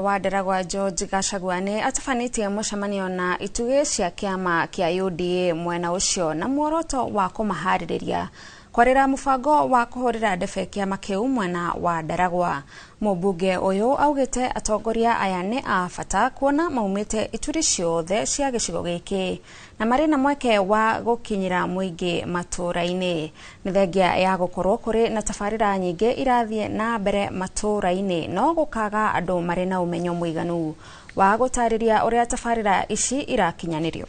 Wa Ndaragwa George Gachagua nĩ atabanĩtie mũcemanio na itugĩ cia kĩama kĩa UDA mwena ũcio na muoroto wa kũmaharĩrĩria kwarĩra mũbango wa kũhũrĩra ndebe kĩama kĩu mwena wa Ndaragwa. Mũmbunge ũyũ augĩte atongoria aya nĩ a bata kuona maumĩte ituri ciothe cia gĩcigo gĩkĩ na marĩ na mweke wa gũkinyĩra mũingĩ matũũra-inĩ. Nĩ thengia ya gũkorwo kũrĩ na tabarĩra nyingĩ irathiĩ na mbere matũũra-inĩ no gũkaga andũ marĩ na ũmenyo mũiganu wa gũtarĩria ũrĩa tabarĩra ici irakinyanĩrio.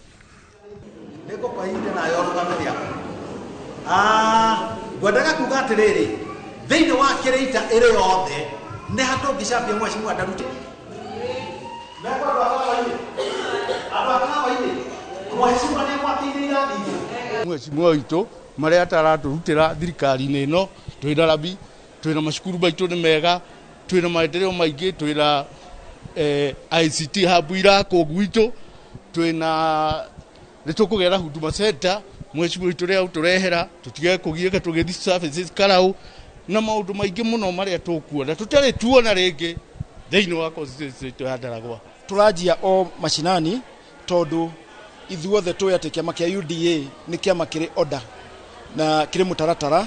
Nĩngũkũhe ihinda nawe ũrũgame rĩaku. Ngwendaga kuga atĩrĩrĩ, thĩinĩ wa kĩrĩita ĩrĩ yothe nĩ ha tũngĩcambia mheshimiwa Ndaruti? Mekwo andũ a Kahawa-inĩ? Andũ a Kahawa-inĩ? Mheshimiwa nĩ amwakĩire irathi ingĩ? Mheshimiwa witũ marĩa ataratũrutĩra thirikari-inĩ ĩno, twĩna rami, twĩna macukuru maitũ nĩ mega, twĩna maendeleo maingĩ, twĩna ICT hub irakwo gwitũ, twĩna nĩ tũkũgĩa na Huduma Center, mheshimiwa witũ rĩa ũtũrehera, tũtige kũgiĩka tũgĩthiĩ services karau, na maũndũ maingĩ mũno marĩa tũkuona tũtarĩ tuona rĩngĩ thĩinĩ wa constituency itũ ya Ndaragwa. Tũranjia o mashinani tondũ ithuothe tũĩ atĩ kĩama kĩa UDA nĩ kĩama kĩrĩ order na kĩrĩ mũtaratara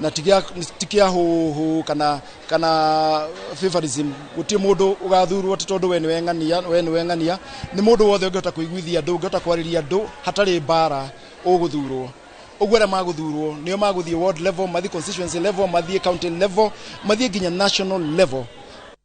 na ti kĩa hũhũ kana favorism. Gũtirĩ mũndũ ũgathurwo atĩ tondũ we nĩwe ng'ania, we nĩwe ng'ania. Nĩ mũndũ wothe ũngĩhota kũiguithia andũ, ũngĩhota kwarĩria andũ hatarĩ mbara ũgũthurwo. Ũguo arĩa magũthurwo nĩo magũthiĩ ward level, mathiĩ constituency level, mathiĩ county level, mathiĩ nginya national level.